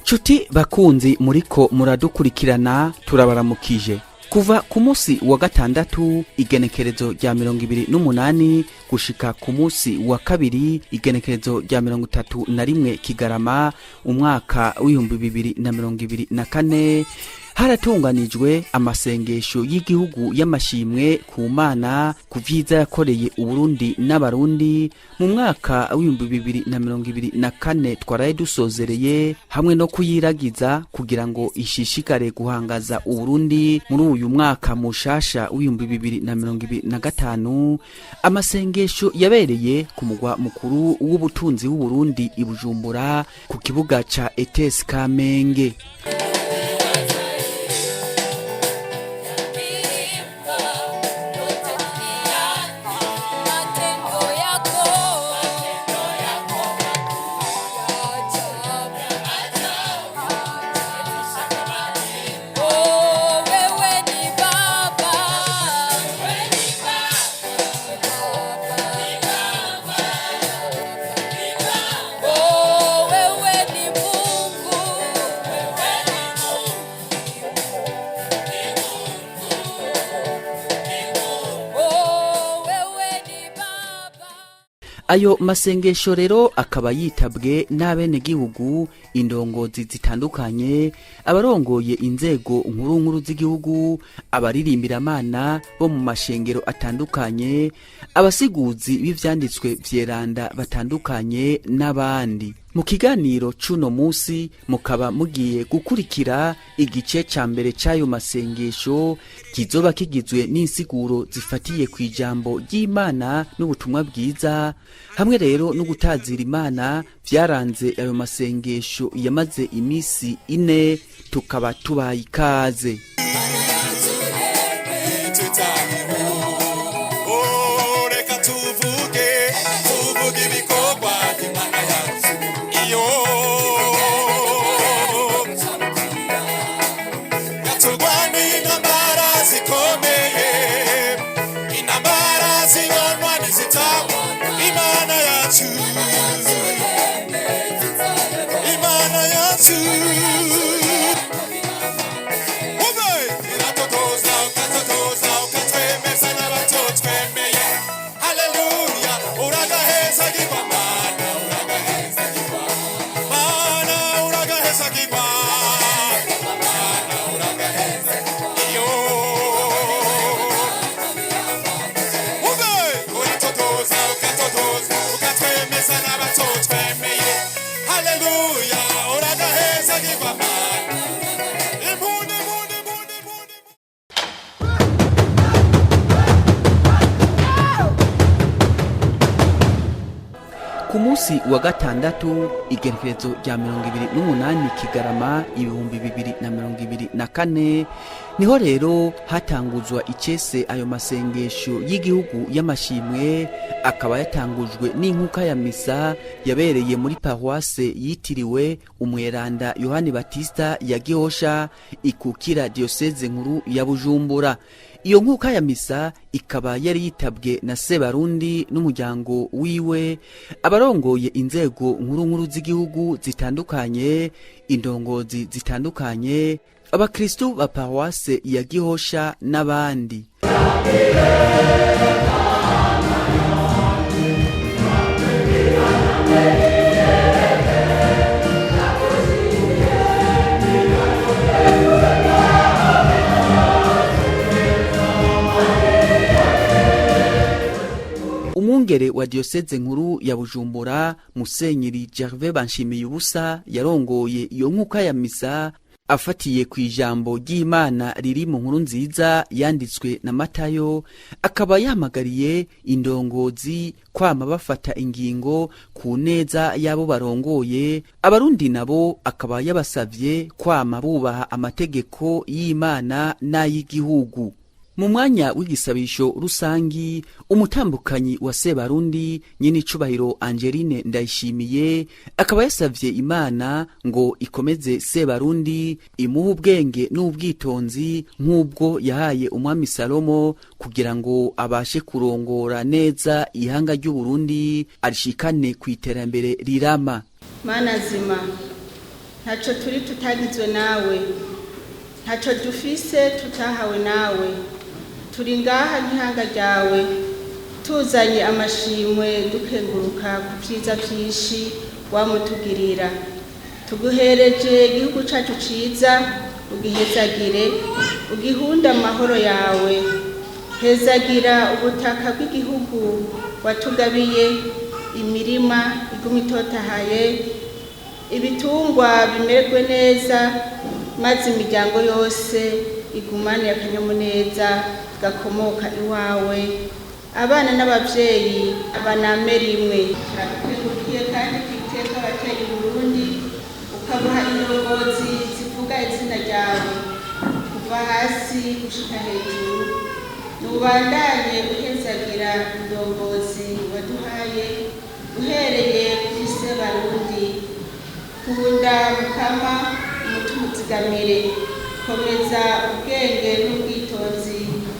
Nshuti bakunzi muriko muradukurikirana, turabaramukije. Kuva ku munsi wa gatandatu igenekerezo rya 28 gushika ku munsi wa kabiri igenekerezo rya 31 Kigarama umwaka w'2024, haratunganijwe amasengesho y'igihugu y'amashimwe ku Mana ku vyiza yakoreye Uburundi n'Abarundi mu mwaka w'2024 twaraye dusozereye, hamwe no kuyiragiza kugira ngo ishishikare guhangaza Uburundi muri uyu mwaka mushasha w'2025. Amasengesho yabereye ku mugwa mukuru w'ubutunzi w'Uburundi i Bujumbura, ku kibuga ca ETS Kamenge. Ayo masengesho rero akaba yitabwe n'abenegihugu, indongozi zitandukanye, abarongoye inzego nkuru nkuru z'igihugu, abaririmbira-Mana bo mu mashengero atandukanye, abasiguzi b'ivyanditswe vyeranda batandukanye n'abandi. Mu kiganiro c'uno musi mukaba mugiye gukurikira igice ca mbere c'ayo masengesho, kizoba kigizwe n'insiguro zifatiye kw'ijambo ry'Imana n'ubutumwa bwiza, hamwe rero no gutazira Imana vyaranze ayo masengesho yamaze imisi 4. Tukaba tubaye ikaze. Oh, reka tuvuge, tuvuge ibikorwa by'Imana yacu. Iyo yaturwaniye intambara zikomeye, intambara zibonwa n'izitabonwa. Imana yacu, Imana yacu. Ube iratotoza, ukatotoza, ukatwemeza n'abatotwemeye. Haleluya, uragaheza gigwa Mana, uragaheza gigwa Mana, uragaheza gigwa Mana, uragaheza iyo. Ube uratotoza, ukatotoza, ukatwemeza n'abatotwemeye. Haleluya, uragaheza gigwa Mana. Impundu, impundu, impundu, impundu. Ku munsi wa gatandatu igerekerezo rya 28 Kigarama 2024, niho rero hatanguzwa icese ayo masengesho y'igihugu y'amashimwe, akaba yatangujwe n'inkuka ya misa yabereye muri paruwase yitiriwe umweranda Yohani Batista ya Gihosha, ikukira diyoseze nkuru ya Bujumbura. Iyo nkuka ya misa ikaba yari yitabwe na Sebarundi n'umuryango wiwe, abarongoye inzego nkuru nkuru z'igihugu zitandukanye, indongozi zitandukanye, abakristu ba paruwase ya Gihosha n'abandi. Umwungere wa diyoseze nkuru ya Bujumbura, Musenyeri Gervais Banshimiyubusa, yarongoye iyo nkuka ya misa afatiye ku ijambo ry'Imana riri mu nkuru nziza yanditswe na Matayo, akaba yahamagariye indongozi kwama bafata ingingo ku neza y'abo barongoye, Abarundi nabo akaba yabasavye kwama bubaha amategeko y'Imana n'ay'igihugu. Mu mwanya w'igisabisho rusangi, umutambukanyi wa Sebarundi, nyenicubahiro Angeline Ndayishimiye, akaba yasavye Imana ngo ikomeze Sebarundi, imuhe ubwenge n'ubwitonzi nk'ubwo yahaye umwami Salomo, kugira ngo abashe kurongora neza ihanga ry'Uburundi, arishikane ku iterambere rirama. Mana zima, Ntacyo turi tutagizwe nawe, ntacyo dufise tutahawe nawe. Turi ngaha nk'ihanga ryawe, tuzanye amashimwe, dukenguruka ku byiza byinshi wamutugirira. Tuguhereje igihugu cyacu cyiza, ugihezagire, ugihunde amahoro yawe. Hezagira ubutaka bw'igihugu watugabiye, imirima iguma itotahaye, ibitungwa bimererwe neza, maze imiryango yose igumane akanyamuneza gakomoka iwawe, abana n'ababyeyi baname rimwe. Turagukengurukiye kandi ku iteka abateye Uburundi, ukabuha indongozi zivuga izina ryawe kuva hasi gushika hejuru. Nubandanye uhezagira indongozi waduhaye, uhereye kuri Sebarundi. Kunda Mukama, umutima uzigamire, komeza ubwenge n'ubwitonzi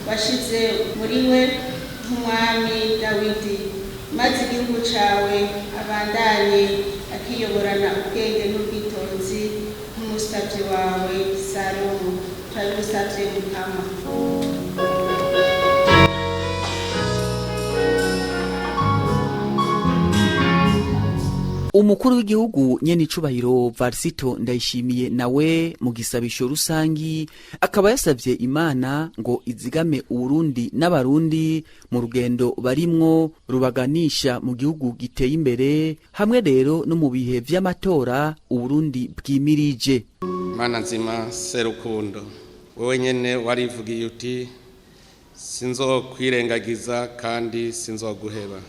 washize muri we nk'umwami Dawidi, maze igihugu cawe abandanye akiyoborana ubwenge n'ubwitonzi nk'umusavyi wawe Salomo. Turabigusavye, Mukama. Umukuru w'igihugu nyene icubahiro Varisito Ndayishimiye nawe mu gisabisho rusangi akaba yasavye Imana ngo izigame Uburundi n'Abarundi mu rugendo barimwo rubaganisha mu gihugu giteye imbere, hamwe rero no mu bihe vy'amatora Uburundi bwimirije. Mana nzima, Serukundo, wowe nyene warivugiye uti: "Sinzokwirengagiza kandi sinzoguheba."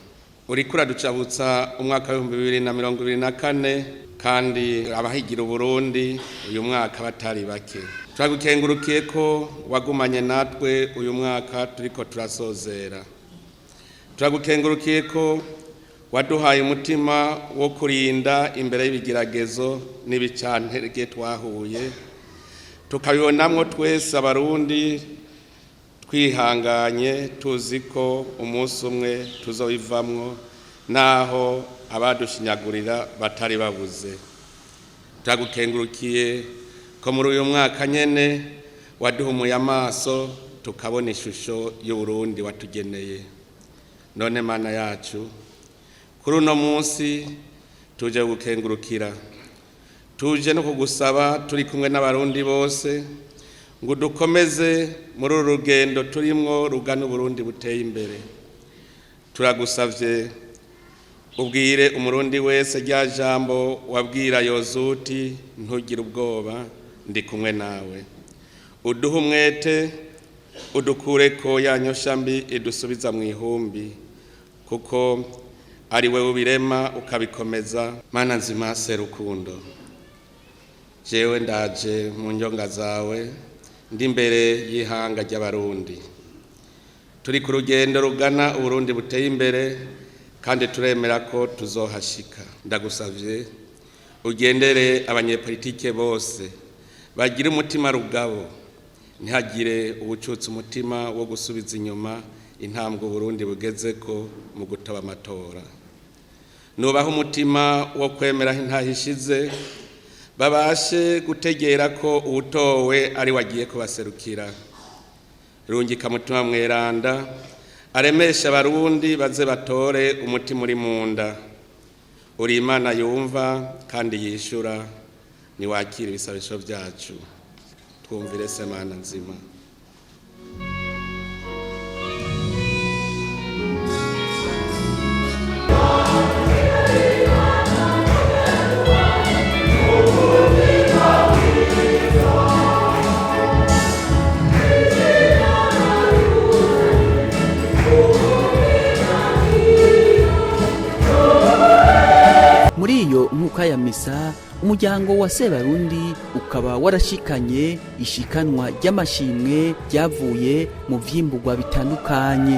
Uriko uraducabutsa umwaka w'2024, kandi abahigira Uburundi uyu mwaka batari bake. Turagukengurukiye ko wagumanye natwe uyu mwaka turiko turasozera. Turagukengurukiye ko waduhaye umutima wo kurinda imbere y'ibigeragezo n'ibicantege twahuye, tukabibonamwo twese Abarundi twihanganye, tuzi ko umunsi umwe tuzobivamwo naho abadushinyagurira batari babuze. Turagukengurukiye ko muri uyu mwaka nyene waduhumuye amaso, tukabona ishusho y'Uburundi watugeneye. None Mana yacu, kuri uno munsi tuje gukengurukira, tuje no kugusaba turi kumwe n'Abarundi bose ngo dukomeze muri uru rugendo turimwo rugana Uburundi buteye imbere. Turagusavye ubwire Umurundi wese rya jambo wabwira Yozuti: "Ntugire ubwoba, ndi kumwe nawe." Uduhe umwete, udukure ko ya nyosha mbi idusubiza mu ihumbi, kuko ari we ubirema ukabikomeza. Mana nzima, Serukundo, jewe ndaje mu nyonga zawe, ndi imbere y'ihanga ry'Abarundi. Turi ku rugendo rugana Uburundi buteye imbere, kandi turemera ko tuzohashika. Ndagusavye ugendere abanyepolitike bose, bagire umutima rugabo, ntihagire ubucutse umutima wo gusubiza inyuma intambwe Uburundi bugeze ko mu gutaba amatora. Nubaha umutima wo kwemera intahishize, babashe gutegera ko uwutowe ari wagiye kubaserukira. Rungika Mutima Mweranda aremesha Abarundi, baze batore umutima uri mu nda. Uri Imana yumva kandi yishura, niwakira ibisabisho byacu. Twumvire se, Mana nzima. Muri iyo nkuka ya misa, umuryango wa Sebarundi ukaba warashikanye ishikanwa ry'amashimwe ryavuye mu vyimburwa bitandukanye.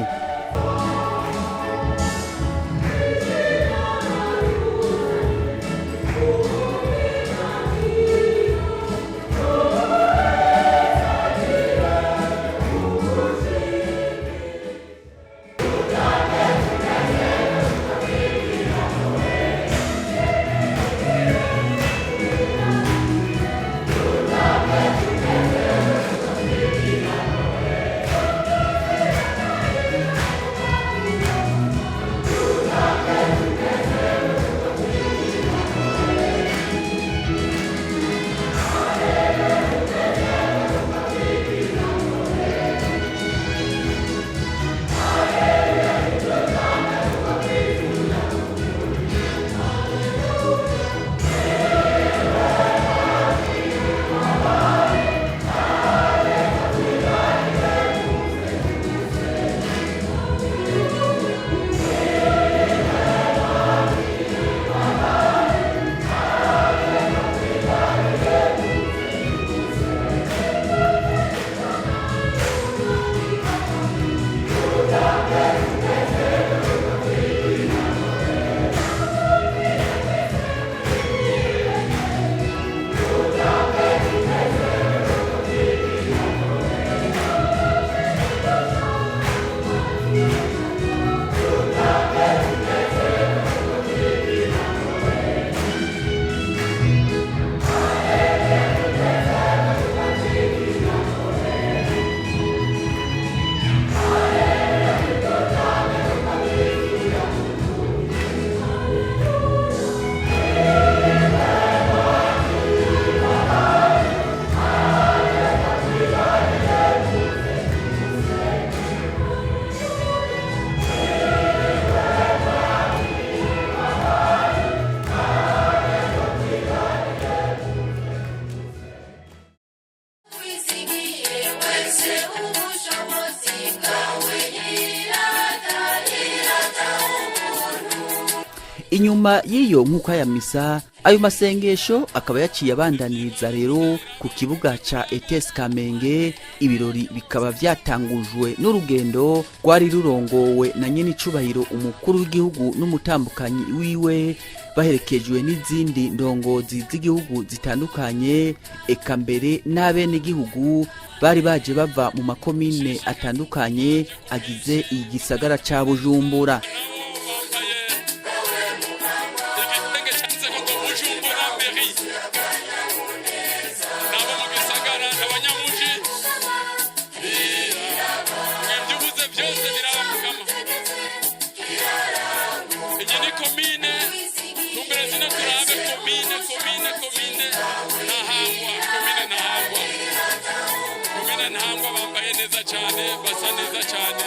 Inyuma y'iyo nkuka ya misa, ayo masengesho akaba yaciye abandaniriza rero ku kibuga ca ETS Kamenge. Ibirori bikaba vyatangujwe n'urugendo rwari rurongowe na nyenicubahiro umukuru w'igihugu n'umutambukanyi wiwe, baherekejwe n'izindi ndongozi z'igihugu zitandukanye, eka mbere n'abenegihugu bari baje bava mu makomine atandukanye agize igisagara ca Bujumbura. Bambaye igitenge cyanditseko ngo Bujumbura mairie, nabo mu gisagara, abanyamuji. Ibyo uvuze byose birabapfukama. Iyi ni komine tumbere zino, turabe komine Ntahangwa, komine Ntahangwa, komine Ntahangwa. Bambaye neza cyane, basa neza cyane.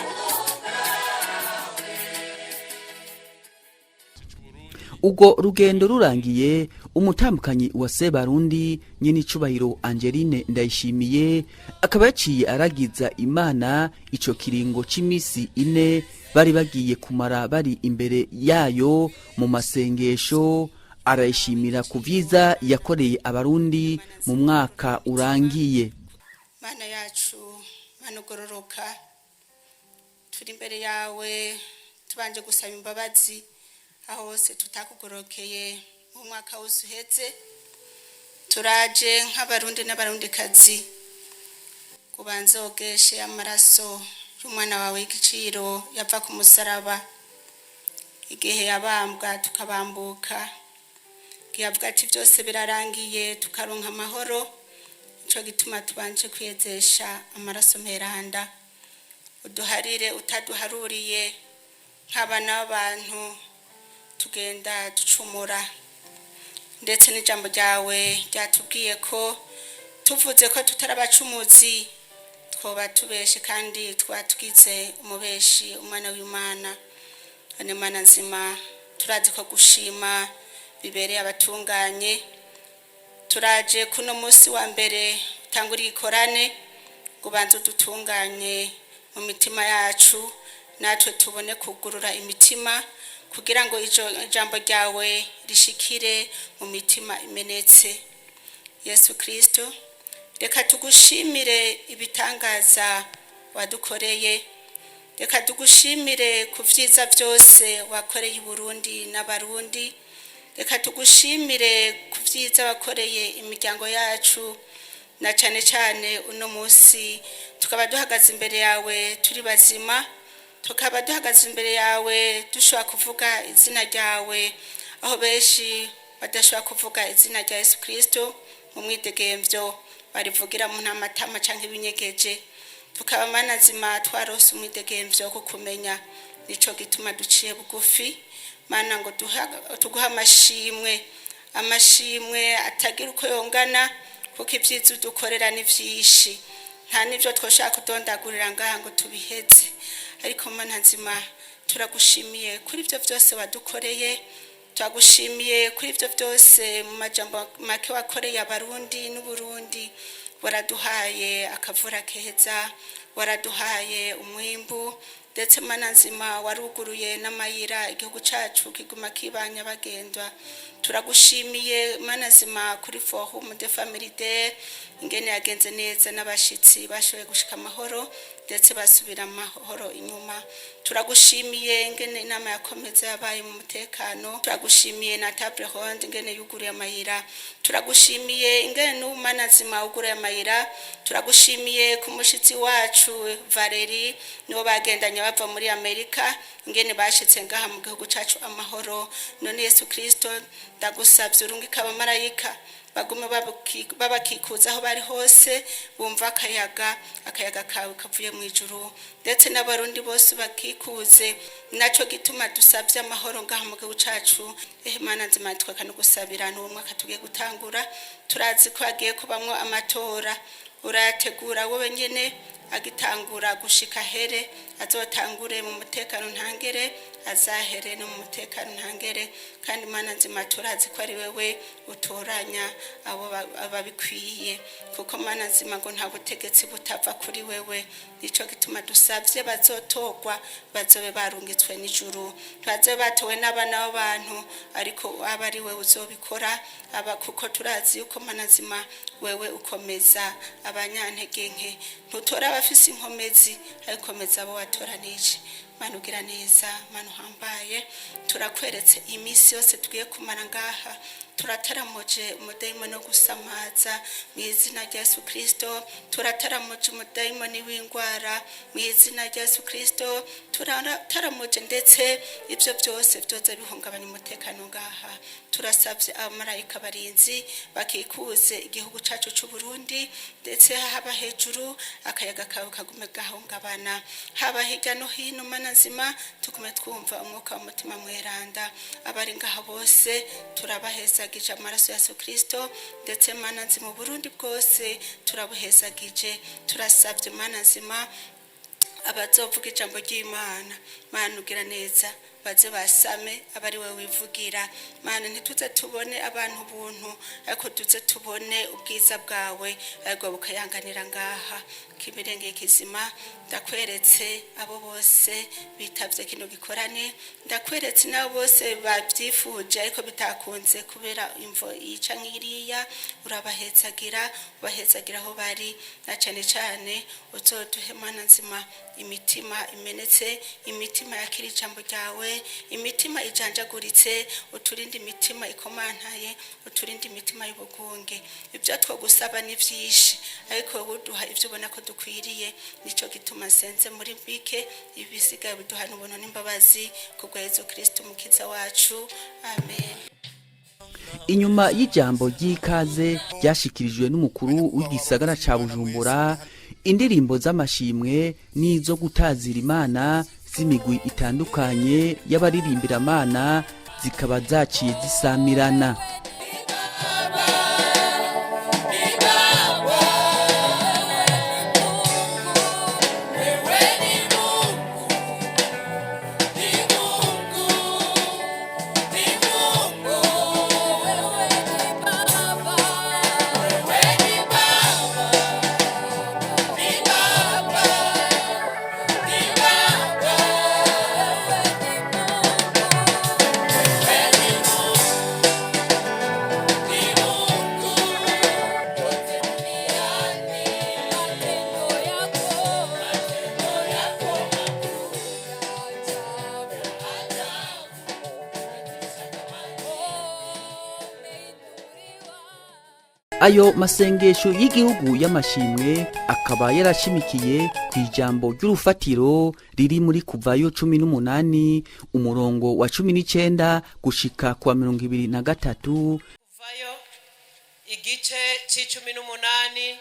Ubwo rugendo rurangiye, umutambukanyi wa Sebarundi, nyenicubahiro Angeline Ndayishimiye, akaba yaciye aragiza Imana ico kiringo c'imisi 4 bari bagiye kumara bari imbere yayo mu masengesho, arayishimira ku vyiza yakoreye Abarundi mu mwaka urangiye. Mana yacu, Mana ugororoka, turi imbere yawe tubanje gusaba imbabazi aho hose tutakugorokeye mu mwaka wose uheze. Turaje nk'Abarundi n'Abarundikazi kubanza wogeshe amaraso y'umwana wawe y'igiciro yava ku musaraba igihe yabambwa tukabambuka, igihe avuga ati byose birarangiye, tukaronka amahoro. Nico gituma tubanje kwiyezesha amaraso mperanda. Uduharire utaduharuriye nk'abana b'abantu tugenda ducumura, ndetse n'ijambo ryawe ryatubwiye ko tuvuze ko tutari abacumuzi twoba tubeshe kandi twatwize umubeshi umwana w'Imana. None Mana nzima, turazi ko gushima bibereye abatunganye. Turaje kuno munsi wa mbere utangura igikorane ngo ubanze udutunganye mu mitima yacu, natwe tubone kugurura imitima kugira ngo ijambo ryawe rishikire mu mitima imenetse. Yesu Kristo, reka tugushimire ibitangaza wadukoreye, reka tugushimire ku vyiza byose wakoreye i Burundi n'Abarundi, reka tugushimire ku vyiza wakoreye imiryango yacu, na cane cane uno munsi tukaba duhagaze imbere yawe turi bazima, tukaba duhagaze imbere yawe dushobora kuvuga izina ryawe aho benshi badashobora kuvuga izina rya Yesu Kristo mu mwidegemvyo, barivugira mu ntamatama canke ibinyegeje. Tukaba, Mana nzima, twarose umwidegemvyo wo kukumenya. Nico gituma duciye bugufi, Mana, ngo tuguhe amashimwe, amashimwe atagira uko yongana, kuko ibyiza udukorera ni vyinshi, nta n'ibyo twoshaka kudondagurira ngaha ngo tubiheze. Ariko Mana nzima, turagushimiye kuri ibyo byose wadukoreye, turagushimiye kuri ibyo byose mu majambo make wakoreye Abarundi n'Uburundi. Waraduhaye akavura keza, waraduhaye umwimbu, ndetse Mana nzima waruguruye n'amayira, igihugu cacu kiguma kibanya bagendwa. Turagushimiye, Mana nzima, kuri Forum de Famille, ingene yagenze neza n'abashitsi bashoboye gushika amahoro ndetse basubira amahoro inyuma. Turagushimiye ingene inama yakomeza yabaye mu mutekano. Turagushimiye na table ronde ingene yuguruye amayira. Turagushimiye ingene n'ubu, Mana nzima, wuguruye amayira. Turagushimiye ku mushitsi wacu Valeri nibo bagendanye bava muri Amerika, ingene bashitse ngaha mu gihugu cacu amahoro. None Yesu Kristo, ndagusavye urungike abamarayika bagume babakikuza aho bari hose, bumva akayaga, akayaga kawe kavuye mu ijuru, ndetse n'Abarundi bose bakikuze. Naco gituma dusabye amahoro ngaha mu gihugu cacu. Ehe Mana nzima, tweka no gusabira n'uwo mwaka tugiye gutangura. Turazi ko hagiye kubamwo amatora, urayategura wowe nyene. Agitangura gushika here, azotangure mu mutekano ntangere, azahere no mu mutekano ntangere. Kandi Mana nzima, turazi ko ari wewe utoranya abo ababikwiye, kuko Mana nzima, ngo nta butegetsi butava kuri wewe. Nico gituma dusavye bazotorwa bazobe barungitswe n'ijuru, bazobe batowe n'abana b'abantu, ariko aba ari wewe uzobikora aba, kuko turazi yuko Mana nzima, wewe ukomeza abanyantege nke, ntutora abafise inkomezi, ariko komeza abo watoranije. Mana ugira neza, Mana uhambaye, turakweretse iminsi yose tugiye kumara ngaha. Turataramuje umudayimoni wo gusamaza mu izina rya Yesu Kristo. Turataramuje umudayimoni w'indwara mu izina rya Yesu Kristo. Turataramuje ndetse ibyo byose byoza bihungabanya umutekano ngaha. Turasabye abamarayika barinzi bakikuze igihugu cyacu cy'u Burundi, ndetse haba hejuru akayaga kawe kagume gahungabana, haba hirya no hino. Mana nzima, tugume twumva umwuka w'umutima mweranda. Abari ngaha bose turabahezagije amaraso ya Yesu Kristo, ndetse Mana nzima, Burundi bwose turabuhezagije. Turasabye, Mana nzima, abazovuga ijambo ry'Imana, Mana ugira neza, baze basame aba ari wowe wivugira. Mana, ntituze tubone abantu ubuntu, ariko tuze tubone ubwiza bwawe, ariko bukayanganira ngaha k'imirenge kizima. Ndakweretse abo bose bitavye kino gikorane, ndakweretse n'abo bose babyifuje ariko bitakunze kubera imvo yica nk'iriya. Urabahetsagira, ubahetsagira aho bari, na cane cane uzoduhe, Mana nzima, imitima imenetse, imitima yakira ijambo ryawe, imitima ijanjaguritse. Uturinde imitima ikomantaye, uturinde imitima y'ubugunge. Ibyo twagusaba ni byinshi, ariko wowe uduha ibyo ubona ko dukwiriye. Nicyo gituma nsenze muri bike, ibisigaye biduha n'ubuntu n'imbabazi kubwa Yesu Kristo umukiza wacu, amen. Inyuma y'ijambo ry'ikaze ryashikirijwe n'umukuru w'igisagara ca Bujumbura, indirimbo z'amashimwe n'izo gutazira Imana z'imigwi itandukanye y'abaririmbira-Mana zikaba zaciye zisamirana. Ayo masengesho y'igihugu y'amashimwe akaba yarashimikiye ku ijambo ry'urufatiro riri muri Kuvayo 18, umurongo wa 19 gushika kuwa 23. Kuvayo igice c'icumi n'umunani,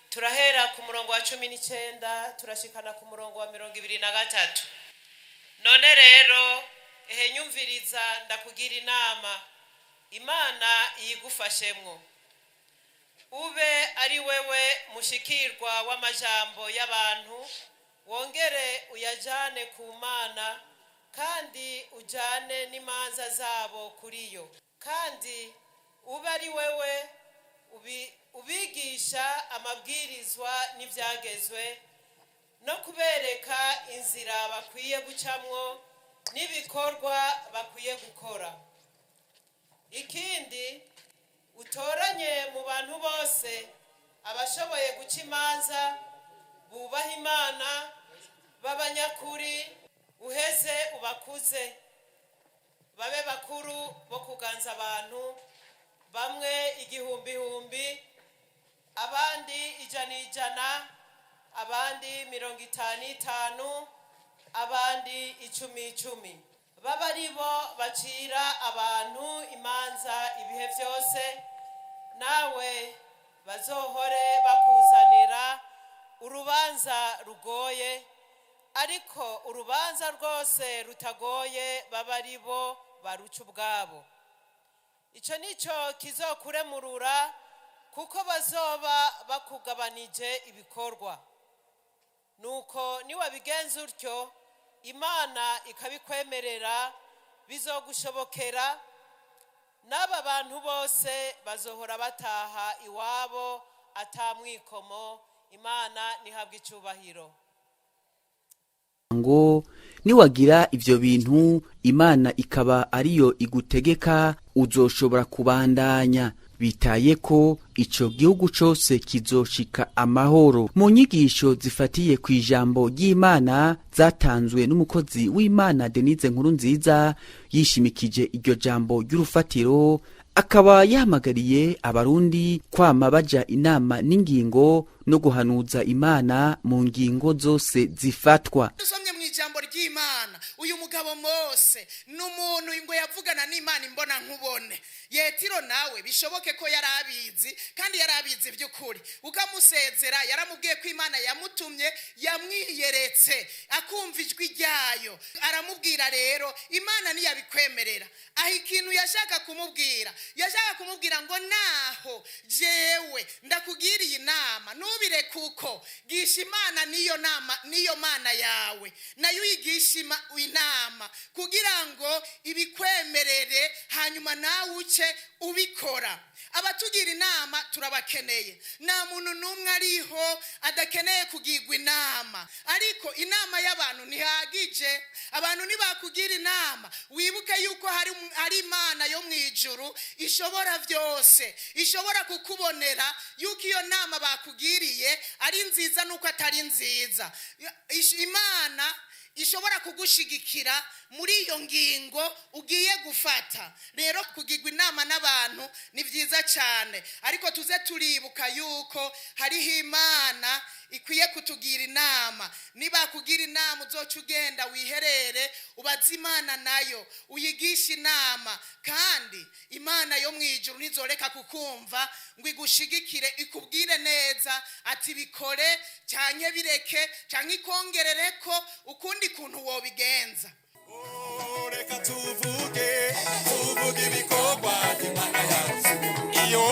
turahera ku murongo wa 19, turashikana ku murongo wa 23. None rero, ehe nyumviriza ndakugira inama, Imana iyigufashemwo. Ube ari wewe mushikirwa w'amajambo y'abantu, wongere uyajane ku Mana, kandi ujane n'imanza zabo kuri yo, kandi ube ari wewe ubigisha amabwirizwa n'ibyagezwe, no kubereka inzira bakwiye gucamwo n'ibikorwa bakwiye gukora. Ikindi, utoranye mu bantu bose abashoboye guca imanza, bubaha Imana, b'abanyakuri, uheze ubakuze babe bakuru bo kuganza abantu, bamwe igihumbihumbi, abandi ijana ijana, abandi mirongo itanu itanu, abandi icumi icumi, baba ari bo bacira abantu imanza ibihe byose. Nawe bazohore bakuzanira urubanza rugoye, ariko urubanza rwose rutagoye baba ari bo baruca ubwabo. Icyo nicyo kizokuremurura, kuko bazoba bakugabanije ibikorwa. Nuko niwabigenza utyo, Imana ikabikwemerera, bizogushobokera. N'aba bantu bose bazohora bataha iwabo atamwikomo. Imana ntihabwe icyubahiro. Ngo niwagira ivyo bintu, Imana ikaba ariyo igutegeka, uzoshobora kubandanya bitaye ko ico gihugu cose kizoshika amahoro. Mu nyigisho zifatiye ku ijambo ry'Imana zatanzwe n'umukozi w'Imana Denise Nkuru Nziza, yishimikije iryo jambo ry'urufatiro, akaba yahamagariye Abarundi kwama baja inama n'ingingo no guhanuza Imana mu ngingo zose zifatwa. Dusomye mu ijambo ry'Imana, uyu mugabo Mose ni umuntu ngo yavugana n'Imana imbona nkubone. Yetiro nawe bishoboke ko yari abizi, kandi yari abizi by'ukuri. Ukamusezera yaramubwiye ko Imana yamutumye, yamwiyeretse, akumva ijwi ryayo. Aramubwira rero, Imana ntiyabikwemerera. Aho ikintu yashaka kumubwira, yashaka kumubwira ngo naho jewe ndakugiriye inama, ntubire kuko gisha Imana niyo nama, niyo Mana yawe, nayo uyigisha inama kugira ngo ibikwemerere, hanyuma nawe uce ubikora. Abatugira inama turabakeneye. Nta muntu n'umwe ariho adakeneye kugirwa inama, ariko inama y'abantu ntihagije. Abantu ntibakugira inama, wibuke yuko hari Imana yo mu ijuru ishobora byose, ishobora kukubonera yuko iyo nama bakugiriye ari nziza nuko atari nziza. Imana ishobora kugushigikira muri iyo ngingo ugiye gufata. Rero kugirwa inama n'abantu ni byiza cyane, ariko tuze turibuka yuko hariho Imana ikwiye kutugira inama. Nibakugira inama, uzoca ugenda wiherere, ubaze Imana, nayo uyigishe inama, kandi Imana yo mu ijuru ntizoreka kukumva ngo igushigikire, ikubwire neza ati bikore cyangwa bireke, cyangwa ikongerere ko ukundi kuntu wobigenza. Reka tuvuge, tuvuge ibikorwa by'Imana yacu. Iyo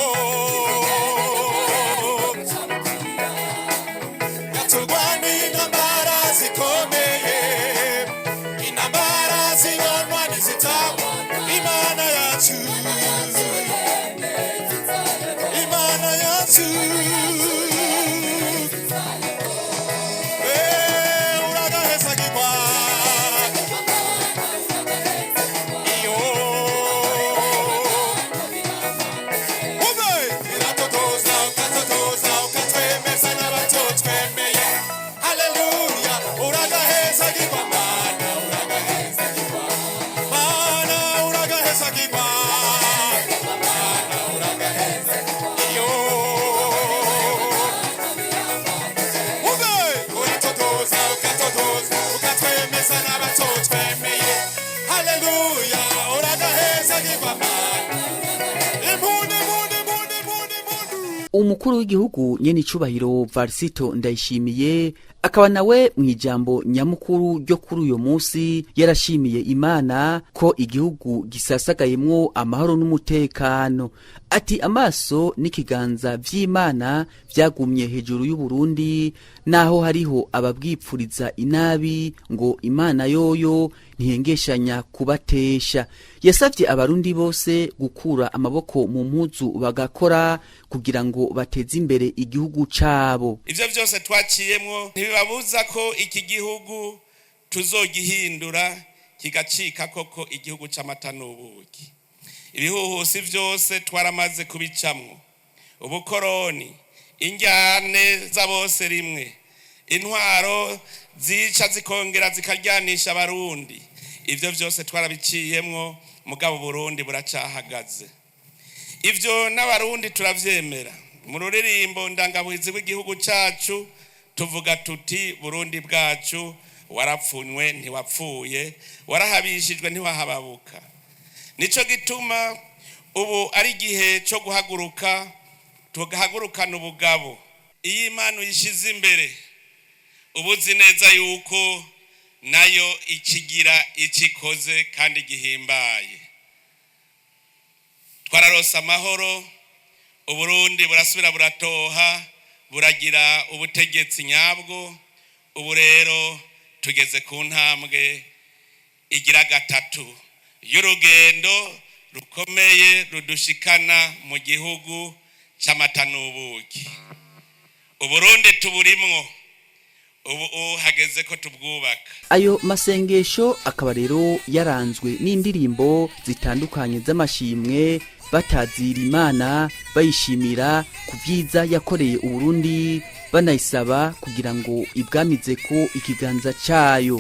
yaturwaniye intambara zikomeye, intambara zibonwa n'izitabonwa. Imana yacu, Imana yacu. Uragahezagirwa. Iyo ube iratotoza, ukatotoza, ukatwemeza n'abatotwemeye. Haleluya, uragahezagirwa Mana, uragahezagirwa Mana, uragahezagirwa Mana, uragahezagirwa. Iyo ube uratotoza, ukatotoza, ukatwemeza n'abatotwemeye. Haleluya, uragahezagirwa Mana. Impundu, impundu, impundu, impundu, impundu. Umukuru w'igihugu nyene icubahiro Varisito Ndayishimiye akaba nawe mu ijambo nyamukuru ryo kuri uyo munsi yarashimiye Imana ko igihugu gisasagayemwo amahoro n'umutekano. Ati amaso n'ikiganza vy'Imana vyagumye hejuru y'Uburundi, naho hariho ababwipfuriza inabi, ngo Imana yoyo ntihengeshanya kubatesha. Yasavye Abarundi bose gukura amaboko mu mpuzu bagakora kugira ngo bateze imbere igihugu cabo. Ibyo byose twaciyemwo ntibibabuza ko iki gihugu tuzogihindura kigacika koko igihugu c'amata n'ubuki. Ibihuhusi byose twaramaze kubicamwo: ubukoroni, injyane za bose rimwe, intwaro zica zikongera zikaryanisha Abarundi. Ibyo byose twarabiciyemwo, mugabo Burundi buracahagaze. Ibyo n'Abarundi turavyemera. Mu ruririmbo ndangabuhizi rw'igihugu cacu tuvuga tuti: "Burundi bwacu, warapfunywe ntiwapfuye, warahabishijwe ntiwahababuka." Nico gituma ubu ari igihe cyo guhaguruka, tugahagurukana ubugabo. Iyo Imana uyishize imbere, uba uzi neza yuko nayo ikigira icikoze kandi gihimbaye. Twararose amahoro, Uburundi burasubira buratoha, buragira ubutegetsi nyabwo. Ubu rero tugeze ku ntambwe igira gatatu y'urugendo. Rukomeye rudushikana mu gihugu c'amata n'ubuki. Uburundi tuburimwo, ubu hageze ko tubwubaka. Ayo masengesho akaba rero yaranzwe n'indirimbo zitandukanye z'amashimwe, batazira Imana, bayishimira ku byiza yakoreye Uburundi, banayisaba kugira ngo ibwamize ko ikiganza cayo.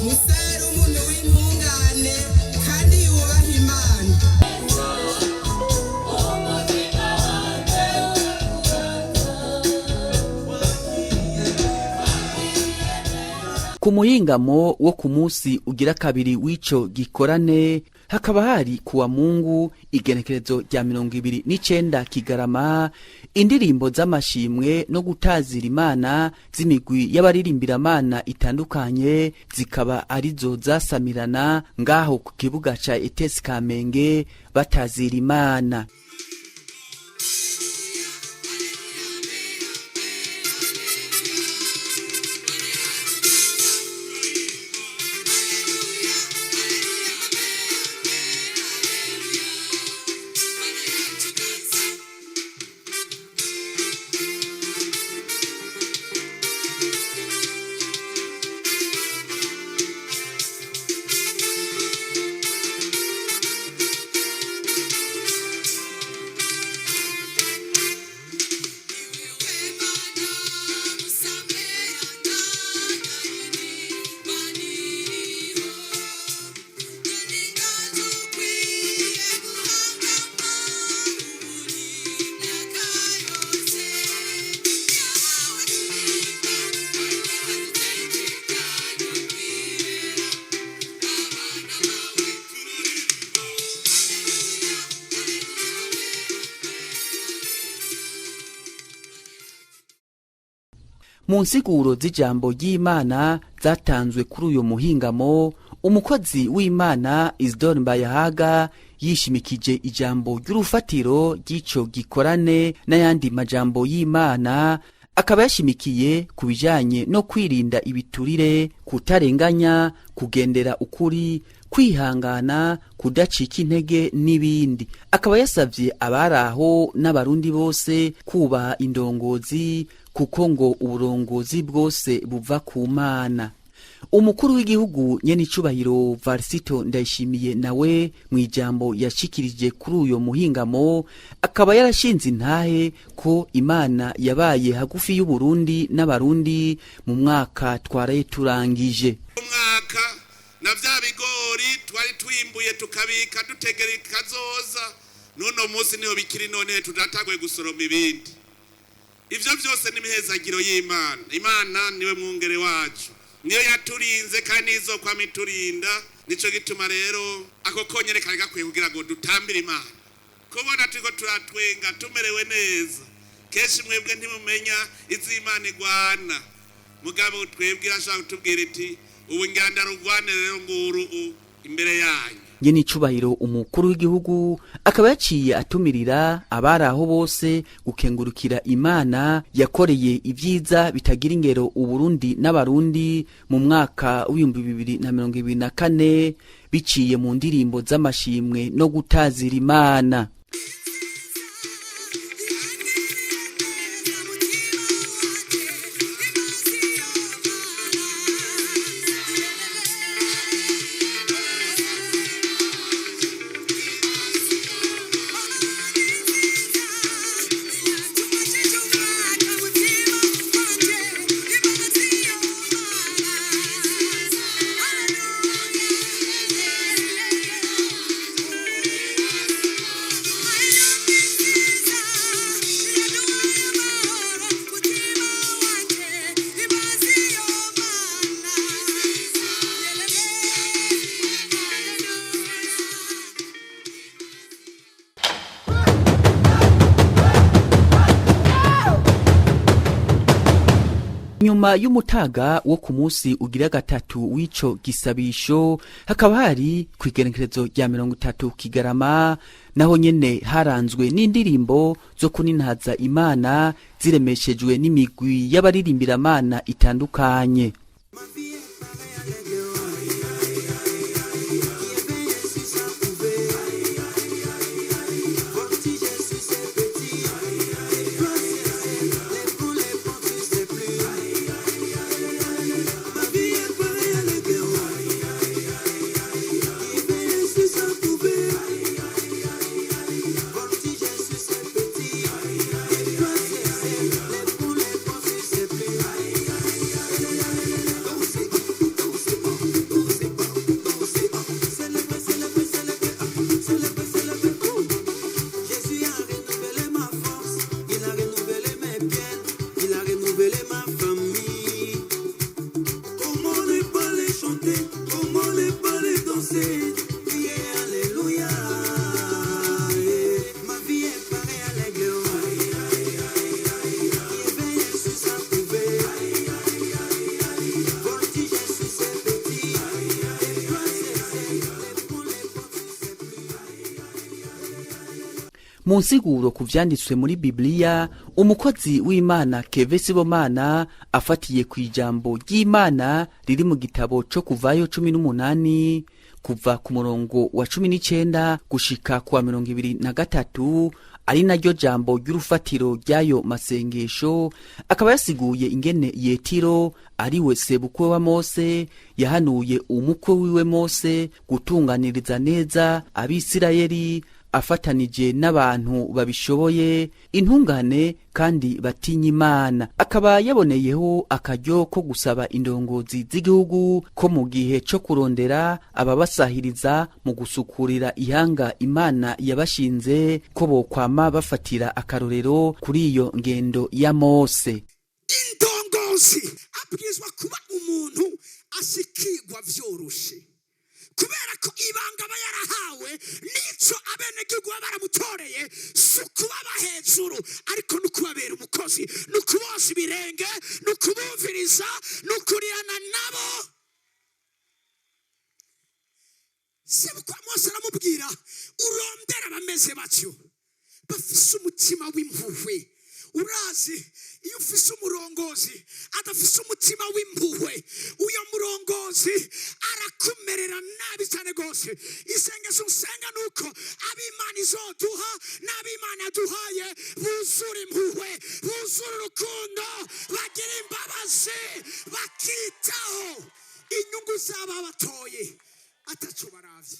Musere umuntu w'intungane kandi yubaha Imana. Ku muhingamo wo ku munsi ugira kabiri w'ico gikorane, hakaba hari kuwa Mungu igenekerezo rya 29 Kigarama, indirimbo z'amashimwe no gutazira Imana z'imigwi y'abaririmbira itandukanye zikaba arizo zasamirana ngaho ku kibuga ca ETS Kamenge batazira Imana. Mu nsiguro z'ijambo ry'Imana zatanzwe kuri uyu muhingamo, umukozi w'Imana Isidore Mbayahaga yishimikije ijambo ry'urufatiro ry'ico gikorane n'ayandi majambo y'Imana, akaba yashimikiye ku bijanye no kwirinda ibiturire, kutarenganya, kugendera ukuri, kwihangana, kudacika intege n'ibindi. Akaba yasavye abari aho n'Abarundi bose kubaha indongozi, kuko ngo uburongozi bwose buva ku Mana. Umukuru w'igihugu nyenicubahiro Varisito Ndayishimiye nawe mu ijambo yashikirije kuri uyo muhingamo, akaba yarashinze intahe ko Imana yabaye hagufi y'Uburundi n'Abarundi mu mwaka twaraye turangije. Umwaka na vya bigori twari twimbuye tukabika dutegera kazoza, n'uno munsi niho bikiri, none tudataguye gusoroma ibindi. Ivyo vyose ni imihezagiro y'Imana. Imana niwe mwungere wacu, niyo yaturinze kandi izokwama iturinda. Nico gituma rero ako konyene kari gakwiye kugira ngo dutambire Imana. Kubona turiko turatwenga tumerewe neza, kenshi mwebwe ntimumenya iz'Imana igwana, mugabo twebwe irashobora kutubwira iti: "Ubu nganda rugwane rero nguru imbere yanyu." Nyenicubahiro umukuru w'igihugu akaba yaciye atumirira abari aho bose gukengurukira Imana yakoreye ibyiza bitagira ingero Uburundi n'Abarundi mu mwaka w'2024 biciye mu ndirimbo z'amashimwe no gutazira Imana. Nyuma y'umutaga wo ku munsi ugira gatatu w'ico gisabisho, hakaba hari kw'igenekerezo rya 30 Kigarama, naho nyene haranzwe n'indirimbo zo kunintaza Imana ziremeshejwe n'imigwi y'abaririmbira-Mana itandukanye. Jésus a renouvelé ma force, il a renouvelé mes peines, il a renouvelé ma famille. Comment ne pas les chanter, comment ne pas les danser, crier Alléluia. Eh, ma vie est pareille à l'aigle, qui éveille sur sa couvée. Voltige sur ses petits, déploie ses ailes, les poules, les portes, ses Mu nsiguro ku vyanditswe muri Bibiliya, umukozi w'Imana Keve Sibomana afatiye ku ijambo ry'Imana riri mu gitabo co Kuvayo 18 kuva ku murongo wa 19 gushika ku wa 23, ari naryo jambo ry'urufatiro ry'ayo masengesho, akaba yasiguye ingene Yetiro ariwe sebukwe wa Mose yahanuye umukwe wiwe Mose gutunganiriza neza Abisirayeli afatanije n'abantu babishoboye, intungane kandi batinya Imana. Akaba yaboneyeho akaryo ko gusaba indongozi z'igihugu ko mu gihe co kurondera ababasahiriza mu gusukurira ihanga Imana yabashinze, ko bokwama bafatira akarorero kuri iyo ngendo ya Mose. Indongozi abwirizwa kuba umuntu ashikirwa vyoroshe, kubera ko ibanga aba yarahawe n'ico abenegihugu baba baramutoreye si ukubaba hejuru, ariko ni ukubabera umukozi, ni ukuboza ibirenge, ni ukubumviriza, ni ukurirana nabo. Sebukwa Mose aramubwira, urondera abameze batyo bafise umutima w'impuhwe. Urazi iyo ufise umurongozi adafise umutima w'impuhwe, uyo murongozi arakumerera nabi cyane rwose. Isengesho usenga ni uko ab'Imana izoduha n'ab'Imana yaduhaye buzura impuhwe, buzura urukundo, bagira imbabazi, bakitaho inyungu z'ababatoye ataco baravye.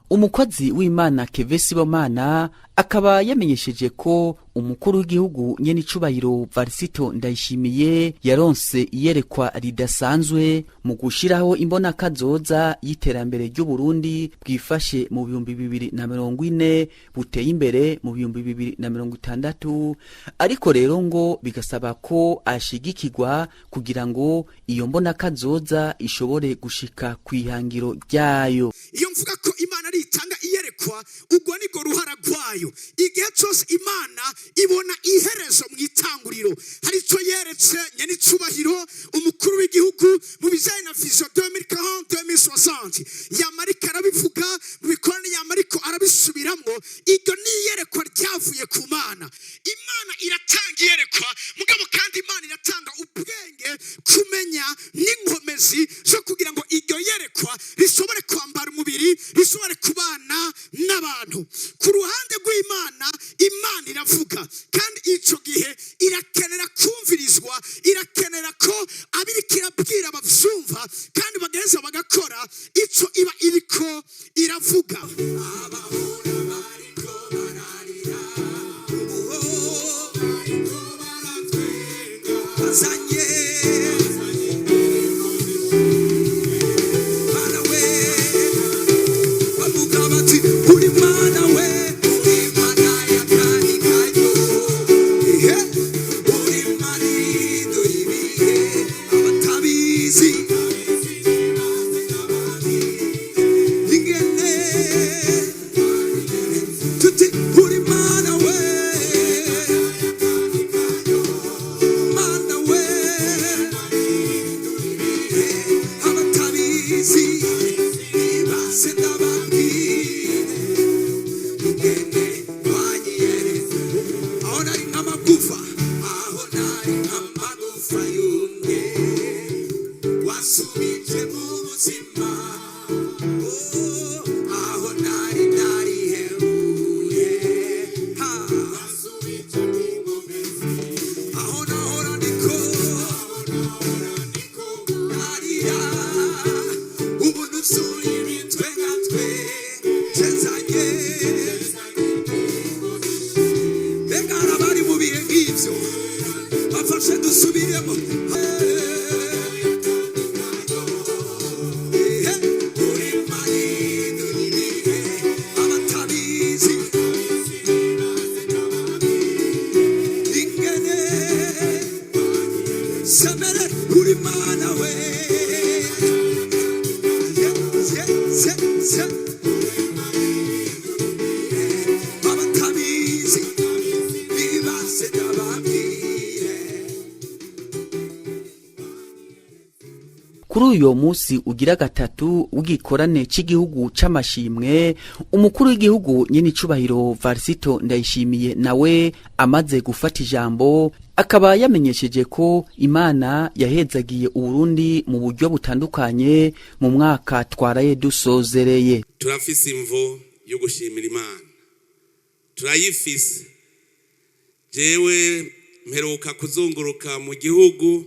Umukozi w'Imana Keve Sibomana akaba yamenyesheje ko umukuru w'igihugu nyenicubahiro Varisito Ndayishimiye yaronse iyerekwa ridasanzwe mu gushiraho imbonakazoza y'iterambere ry'Uburundi bwifashe mu 2040, buteye imbere mu 2060, ariko rero ngo bigasaba ko ashigikirwa kugira ngo iyo mbonakazoza ishobore gushika kw'ihangiro ryayo. Iyo mvuga ko Imana ari itanga iyerekwa. Iyerekwa ubwo nibwo ruhara rwayo. Igihe cyose Imana ibona iherezo mu itanguriro, hari icyo yeretse nyenicubahiro umukuru w'igihugu mu bijyanye na vision 2040 2060, yamarika arabivuga mu bikorane, yamariko arabisubiramo. Iryo ni iyerekwa ryavuye ku Mana. Imana iratanga iyerekwa, mugabo kandi Imana iratanga ubwenge, kumenya n'inkomezi zo kugira ngo iryo yerekwa rishobore kwambara umubiri, rishobore kubana n'abantu. Ku ruhande rw'Imana, Imana iravuga, kandi icyo gihe irakenera kumvirizwa, irakenera ko abiriko irabwira bavyumva kandi bagaheza bagakora ico iba iriko iravuga. Abahora bariko bararira, ubu bariko baratwenga, bazanye Mana we, bavuga bati uri Mana we, uri Mana ya kani kayo, ehe, uri Mana ihindura ibihe, abatabizi ingene tuti uri Mana we, Mana we, abatabizi base ndababwire ingene wanyiyereza, aho nari nk'amagufa, aho nari nk'amagufa yumye, wasubije mu buzima. Oh, aho nari narihebuye, ha, aho nahora ndiko narira, ubu nuzuye imitwe nka twe nzanye. Mbega hari abari mu bihe nk'ibyo? Bafashe dusubiremo. Uri Mana ibihe, abatabizi ingene semere uri Mana we, ye ye ye ye, abatabizi bibase ndababwire. Kuri uyo munsi ugira gatatu w'igikorane cy'igihugu c'amashimwe, umukuru w'igihugu nyenicubahiro Varisito Ndayishimiye nawe amaze gufata ijambo, akaba yamenyesheje ko Imana yahezagiye Uburundi mu buryo butandukanye mu mwaka twaraye dusozereye. Turafise imvo yo gushimira Imana, turayifise. Jewe mperuka kuzunguruka mu gihugu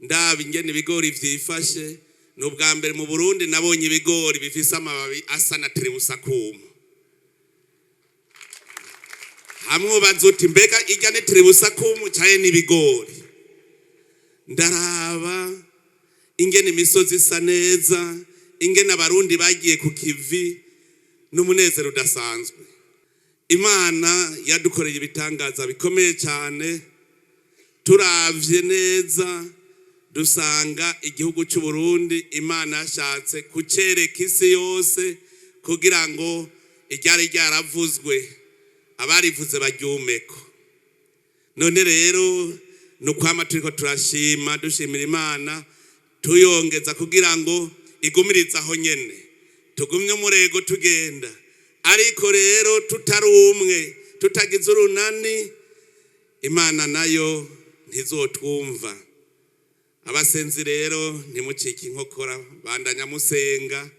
ndaba ingene ibigori vyifashe. Ni ubwa mbere mu Burundi nabonye ibigori bifise amababi asa na terebusakuma. Hamwe ubaza uti mbega irya ni terebusakumu caye n'ibigori? Ndaraba ingene imisozi isa neza, ingene Abarundi bagiye ku kivi n'umunezero udasanzwe. Imana yadukoreye ibitangaza bikomeye cyane. Turavye neza dusanga igihugu cy'u Burundi Imana yashatse kucereka isi yose kugira ngo iryari ryaravuzwe abarivuze baryumeko. None rero ni ukwama turiko turashima, dushimira Imana, tuyongeza kugira ngo igumirize aho nyene, tugumye umurego tugenda. Ariko rero tutari umwe, tutagize urunani, Imana nayo ntizotwumva. Abasenzi rero ntimucike inkokora, bandanya musenga,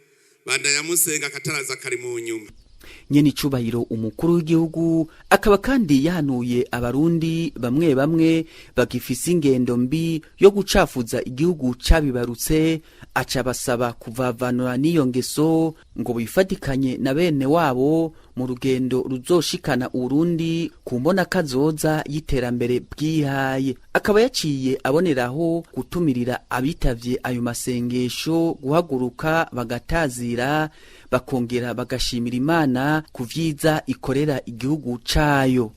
bandanya musenga, akataraza kari mu nyuma. Nyene icubahiro umukuru w'igihugu akaba kandi yahanuye Abarundi bamwe bamwe bagifise ingendo mbi yo gucafuza igihugu cabibarutse, aca basaba kuvavanura n'iyo ngeso ngo bifatikanye na bene wabo mu rugendo ruzoshikana Uburundi ku mbona kazoza y'iterambere bwihaye. Akaba yaciye aboneraho gutumirira abitavye ayo masengesho guhaguruka bagatazira, bakongera bagashimira Imana ku vyiza ikorera igihugu cayo.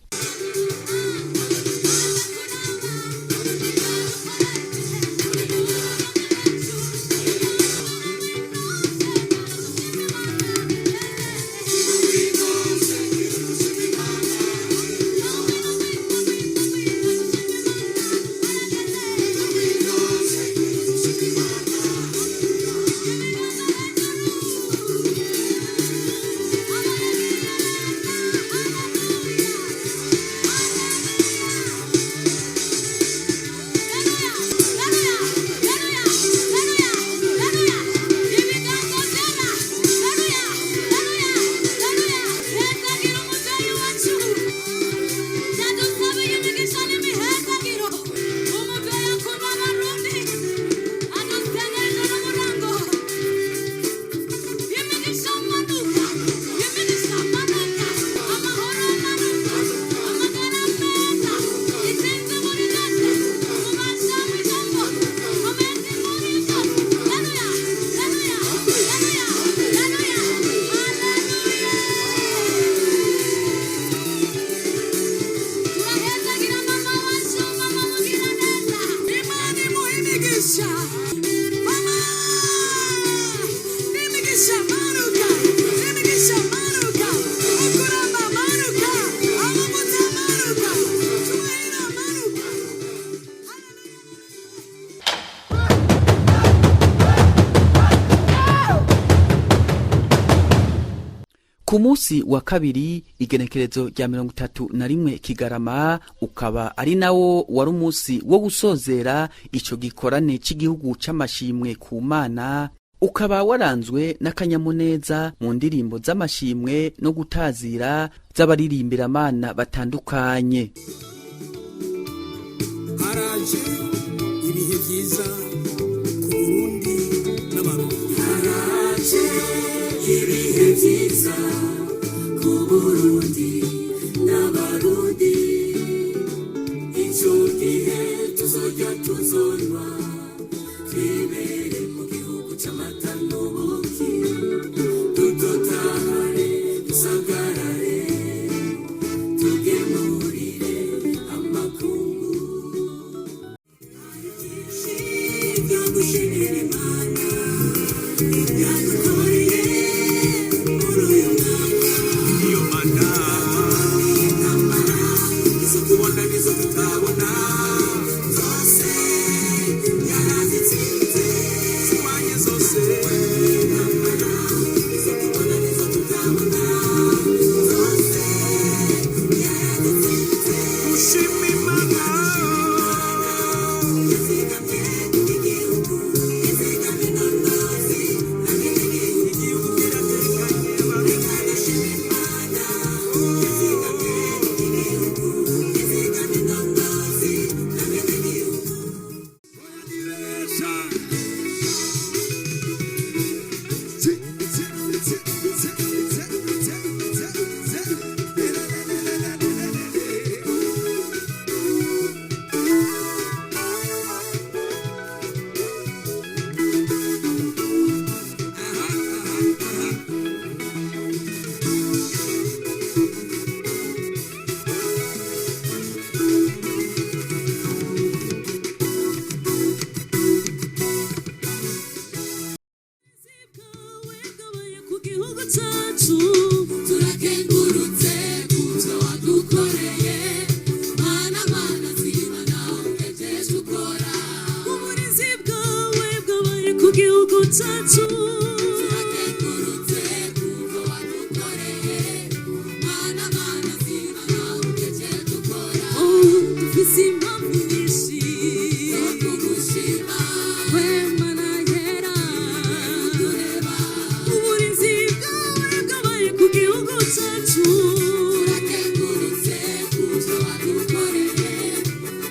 Ku munsi wa kabiri, igenekerezo rya 31 Kigarama, ukaba ari nawo wari umunsi wo gusozera ico gikorane c'igihugu c'amashimwe ku Mana, ukaba waranzwe n'akanyamuneza mu ndirimbo z'amashimwe no gutazira z'abaririmbira-Mana batandukanye. Haraje ibihe byiza ku Burundi n'Abarundi. Haraje ibihe byiza ku Burundi n'Abarundi. Icyo gihe tuzojya tuzonywa, twibere mu gihugu c'amata n'ubuki, dutotahare, dusagarare, tugemurire amakungu. Byo gushimira Imana yadukoreye muri uyu mwaka. Iyo mana Intambara izo tubona n'izo tutabona zose yarazitsinze. Ziwanye zose. Intambara izo tubona n'izo tutabona zose yarazitsinze. Gushima Imana. Yazigamye igihugu, yazigamye inongozi n'abenegihugu. Igihugu kiratekanye. Reka dushime Imana yazigamye igihugu, yazigamye inongozi n'abenegihugu. Ku gihugu cyacu Turakengurutse kubyo wadukoreye, Mana, Mana zima nawe ugejeje ukora. Uburinzi bwawe bwabaye ku gihugu cyacu. Turakengurutse kubyo wadukoreye, Mana, Mana zima nawe ugejeje ukora. Oh, dufise impamvu nyinshi zo kugushima. We Mana yera, utureba. Uburinzi bwawe bwabaye ku gihugu cyacu. Turakengurutse kubyo wadukoreye,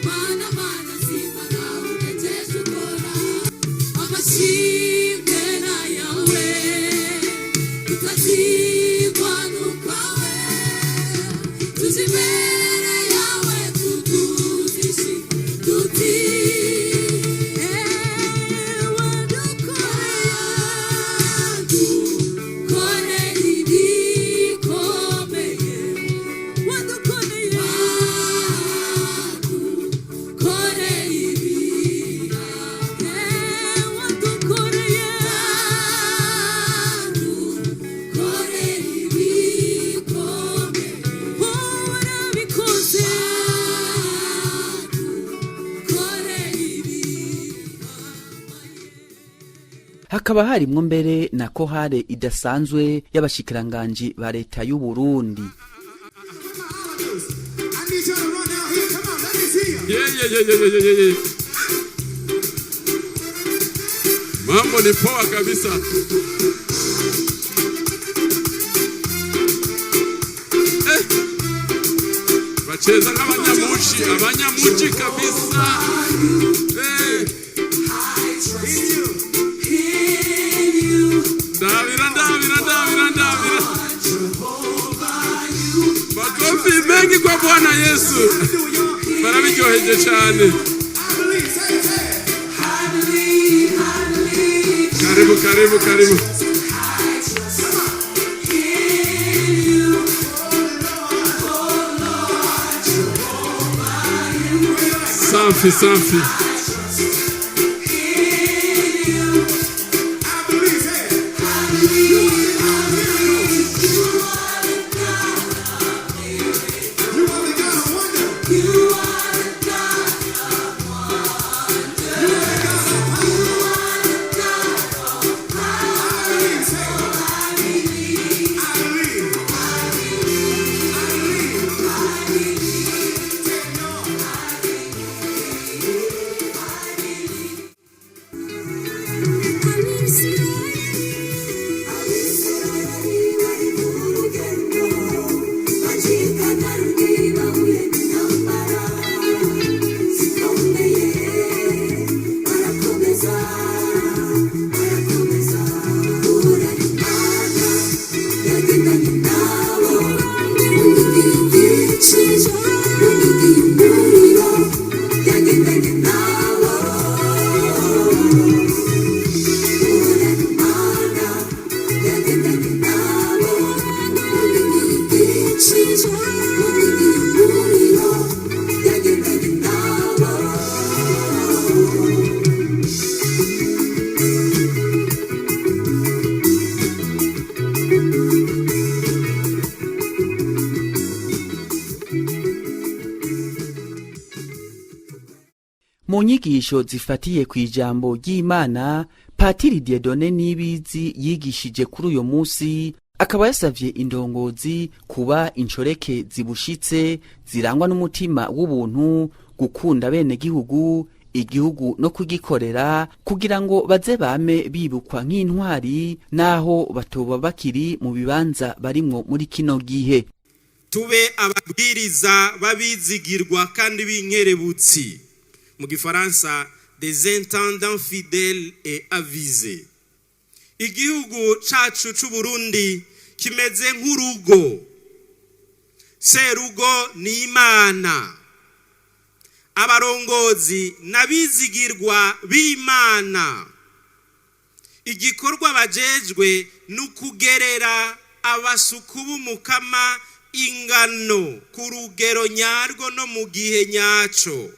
Mana, Mana zima nawe ugejeje ukora. Amashimwe n'ayawe, tutazigwa n'ukwawe, tuzi imbere yawe tutuzishi tuti Ewe dukoreye, dukoreye ibikomeye. Wadukoreye, Wadukoreye ibihamye. Wadukoreye, Wadukoreye ibikomeye. Warabikoze. Wadukoreye ibihamye. Hakaba harimwo mbere na kohare idasanzwe y'abashikiranganji ba leta y'u Burundi. I need you to run out here. Come on, let me see you. Yeah. Mambo ni poa kabisa. Eh. Bacheza nk'abanyamuci, abanyamuci kabisa. Eh. Ndabira, ndabira, ndabira, ndabira. Makofi mengi kwa Bwana Yesu. Barabiryoheje cyane. Karibu, karibu, karibu. Safi, safi. I believe. Mu nyigisho zifatiye ku ijambo ry'Imana, Patiri Dieudonné Nibizi yigishije kuri uyu munsi, akaba yasavye indongozi kuba inshoreke zibushitse, zirangwa n'umutima w'ubuntu, gukunda bene gihugu, igihugu no kugikorera, kugira ngo baze bame bibukwa nk'intwari naho batoba bakiri mu bibanza barimwo muri kino gihe. Tube ababwiriza babizigirwa kandi b'inkerebutsi, mu gifaransa des intendants fidèles et avisés. Igihugu cacu c'u Burundi kimeze nk'urugo. Serugo ni Imana. Abarongozi n'abizigirwa b'Imana. Igikorwa bajejwe ni ukugerera abasuku b'Umukama ingano ku rugero nyarwo no mu gihe nyaco.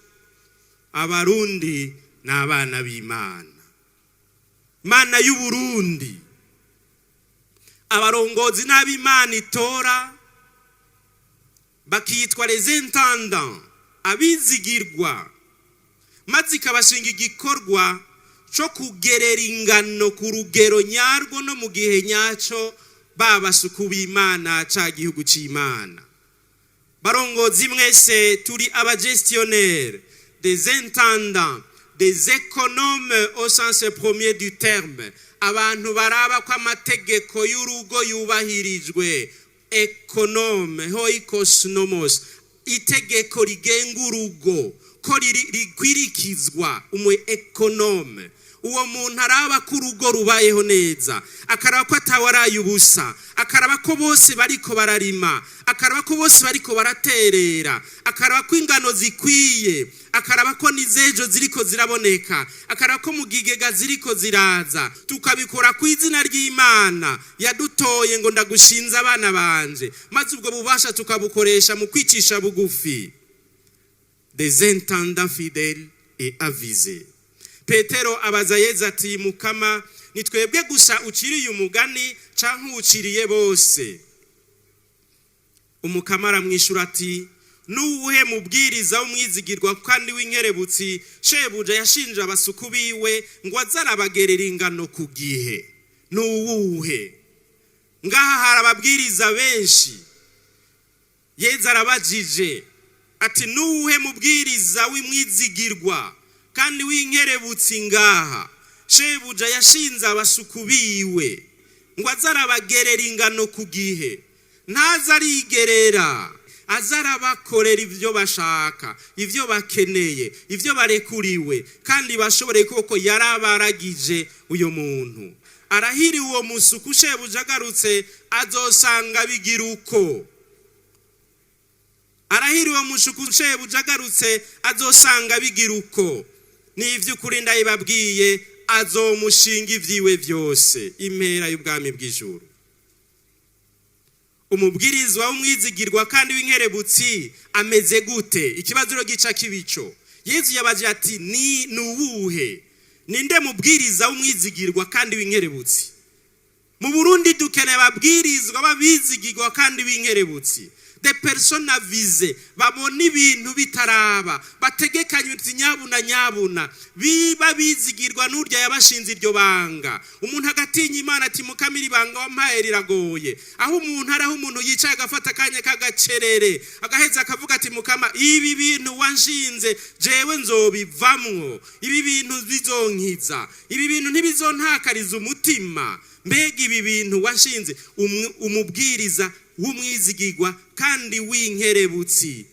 Abarundi ni abana b'Imana, Mana y'Uburundi. Abarongozi n'ab'Imana itora, bakitwa les intendants, abizigirwa, maze ikabashinga igikorwa cyo kugerera ingano ku rugero nyarwo no mu gihe nyaco babasuku b'Imana, ca gihugu c'Imana. Barongozi mwese, turi abagestionnaires, des intendants, des économes au sens premier du terme, abantu baraba ko amategeko y'urugo yubahirijwe. Économe, oikos nomos, itegeko rigenga urugo ko rikwirikizwa. Umu économe, uwo muntu araba ko urugo rubayeho neza, akaraba ko atawaraye ubusa, akaraba ko bose bariko bararima, akaraba ko bose bariko baraterera, akaraba ko ingano zikwiye, akaraba ko n'izejo ziriko ziraboneka, akaraba ko mu gigega ziriko ziraza. Tukabikora ku izina ry'Imana yadutoye ngo ndagushinze abana banje, maze ubwo bubasha tukabukoresha mu kwicisha bugufi, des intendants fidèles et avisés. Petero abaza Yezu ati: "Mukama, ni twebwe gusa uciriye umugani canke uwuciriye bose?" Umukama aramwishura ati: "Nuwuhe mubwiriza w'umwizigirwa kandi w'inkerebutsi shebuja yashinje abasuku biwe ngo aze arabagerera ingano ku gihe? Nuwuhe?" Ngaha hari ababwiriza benshi. Yezu arabajije ati: "Nuwuhe mubwiriza w'umwizigirwa kandi w'inkerebutsi ngaha shebuja yashinze abasuku biwe ngo aze arabagerera ingano ku gihe?" Ntaze arigerera, aze arabakorera ibyo bashaka, ibyo bakeneye, ibyo barekuriwe kandi bashoboreye, kuko yarabaragije. Uyu muntu arahiriwe, uwo musuku shebuja agarutse azosanga bigira uko. Arahiriwe mushuku shebuja agarutse azosanga bigira uko. Ni iby'ukuri ndayibabwiye, azomushinga ibyiwe byose, impera y'ubwami bw'ijuru. Umubwirizwa w'umwizigirwa kandi w'inkerebutsi ameze gute? Ikibazo rero gica kibico. Yezu yabaje ati: "Ni nuwuhe? Ninde mubwiriza w'umwizigirwa kandi w'inkerebutsi?" Mu Burundi dukeneye ababwirizwa b'abizigirwa kandi b'inkerebutsi, des personnes avisées, babona ibintu bitaraba, bategekanye uti nyabuna nyabuna, biba bizigirwa n'urya yabashinze iryo banga. Umuntu agatinya Imana ati: "Mukamira, ibanga wampaye riragoye." Aho umuntu ari, aho umuntu yicaye agafata akanya k'agacerere, agaheza akavuga ati: "Mukama, ibi bintu wanshinze jewe nzobivamwo, ibi bintu bizonkiza, ibi bintu ntibizontakariza umutima, mbega ibi bintu wanshinze?" Umubwiriza w'umwizigirwa kandi w'inkerebutsi,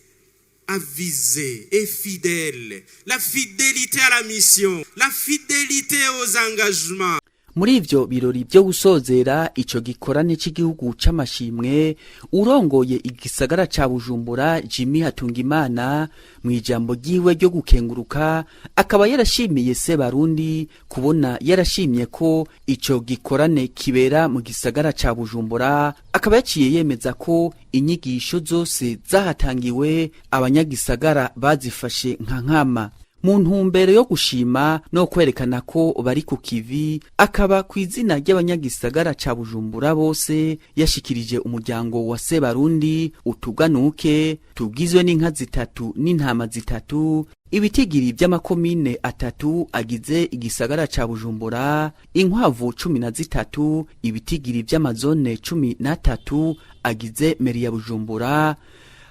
avisé et fidèle, la fidélité à la mission, la fidélité aux engagements. Muri ivyo birori vyo gusozera ico gikorane c'igihugu c'amashimwe, urongoye igisagara ca Bujumbura Jimmy Hatungimana, mu ijambo ryiwe ryo gukenguruka, akaba yarashimiye Sebarundi kubona yarashimye ko ico gikorane kibera mu gisagara ca Bujumbura. Akaba yaciye yemeza ko inyigisho zose zahatangiwe abanyagisagara bazifashe nka nkama, mu ntumbero yo gushima no kwerekana ko bari ku kivi. Akaba ku izina ry'abanyagisagara ca Bujumbura bose yashikirije umuryango wa Sebarundi utuganuke tugizwe n'inka zitatu n'intama zitatu, ibitigiri vy'amakomine atatu agize igisagara ca Bujumbura, inkwavu 13, ibitigiri vy'amazone 13 agize meri ya Bujumbura,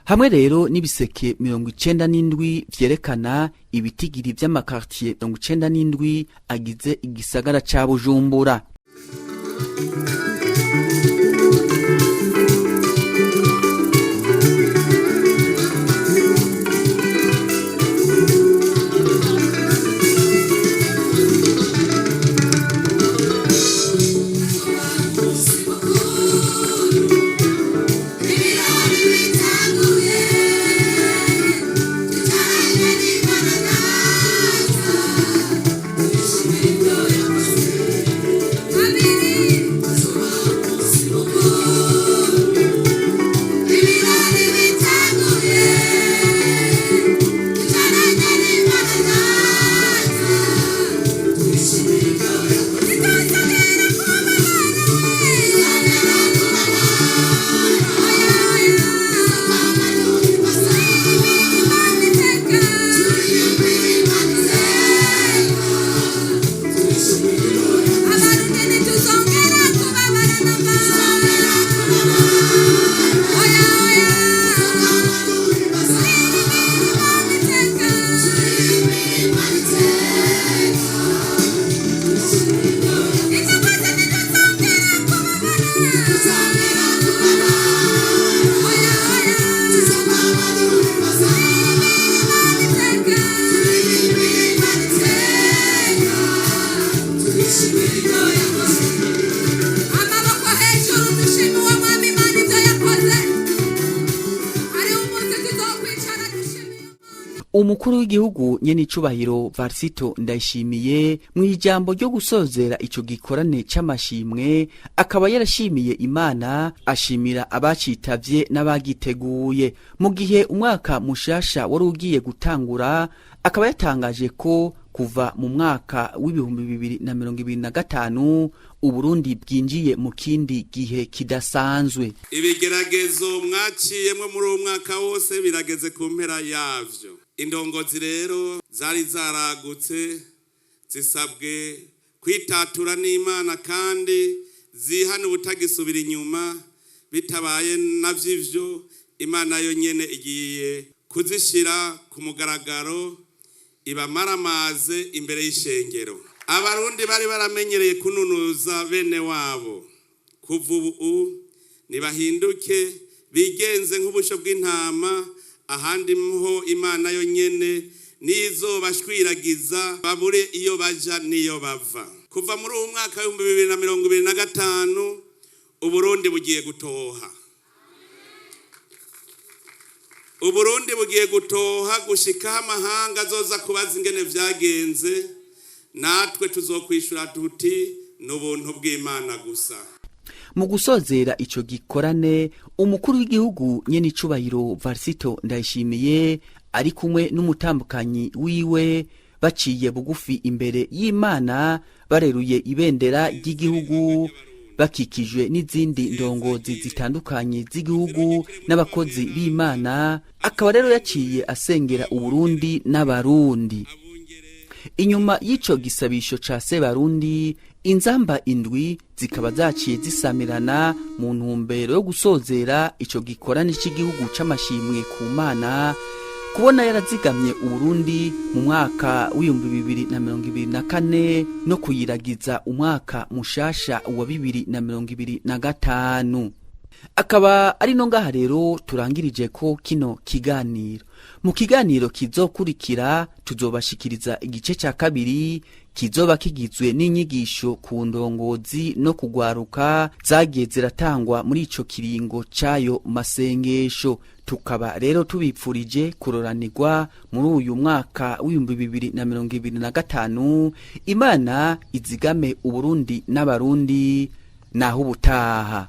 hamwe rero n'ibiseke 97 vyerekana ibitigiri vy'amakartier 97 agize igisagara ca Bujumbura. Amaboko hejuru, dushima uwo Mwami Imana ibyo yakoze. Hariho umunsi tuzokwicara dushima. Umukuru w'igihugu nyenicubahiro Varisito Ndayishimiye, mu ijambo ryo gusozera ico gikorane c'amashimwe, akaba yarashimiye Imana, ashimira abacitavye n'abagiteguye. Mu gihe umwaka mushasha wari ugiye gutangura, akaba yatangaje ko kuva mu mwaka w'2025 Uburundi bwinjiye mu kindi gihe kidasanzwe. Ibigeragezo mwaciyemwo muri uwo mwaka wose birageze ku mpera yavyo. Indongozi rero zari zaragutse zisabwe kwitatura n'Imana kandi zihana ubutagisubira inyuma. Bitabaye navyo ivyo, Imana yo nyene igiye kuzishira ku mugaragaro, ibamaramaze imbere y'ishengero. Abarundi bari baramenyereye kununuza bene wabo, kuva ubu nibahinduke, bigenze nk'ubusho bw'intama. Ahandi ho Imana yo nyene nizobashwiragiza, babure iyo baja n'iyo bava. Kuva muri uwu mwaka w'2025 Uburundi bugiye gutoha, Uburundi bugiye gutoha gushikaho amahanga azoza kubaza ingene vyagenze, natwe tuzokwishura tuti n'ubuntu bw'Imana gusa. Mu gusozera ico gikorane, umukuru w'igihugu nyenicubahiro Varisito Ndayishimiye ari kumwe n'umutambukanyi wiwe baciye bugufi imbere y'Imana, bareruye ibendera ry'igihugu, bakikijwe n'izindi ndongozi zitandukanye z'igihugu n'abakozi b'Imana. Akaba rero yaciye asengera Uburundi n'Abarundi. Inyuma y'ico gisabisho ca Sebarundi, inzamba indwi zikaba zaciye zisamirana mu ntumbero yo gusozera ico gikorane c'igihugu c'amashimwe ku Mana kubona yarazigamye Uburundi mu mwaka w'2024 no kuyiragiza umwaka mushasha wa 2025. Akaba ari no ngaha rero turangirije ko kino kiganiro. Mu kiganiro kizokurikira tuzobashikiriza igice cya kabiri kizoba kigizwe n'inyigisho ku ndongozi no kugwaruka zagiye ziratangwa muri ico kiringo c'ayo masengesho. Tukaba rero tubipfurije kuroranirwa muri uyu mwaka w'2025. Imana izigame Uburundi n'Abarundi. Naho ubutaha.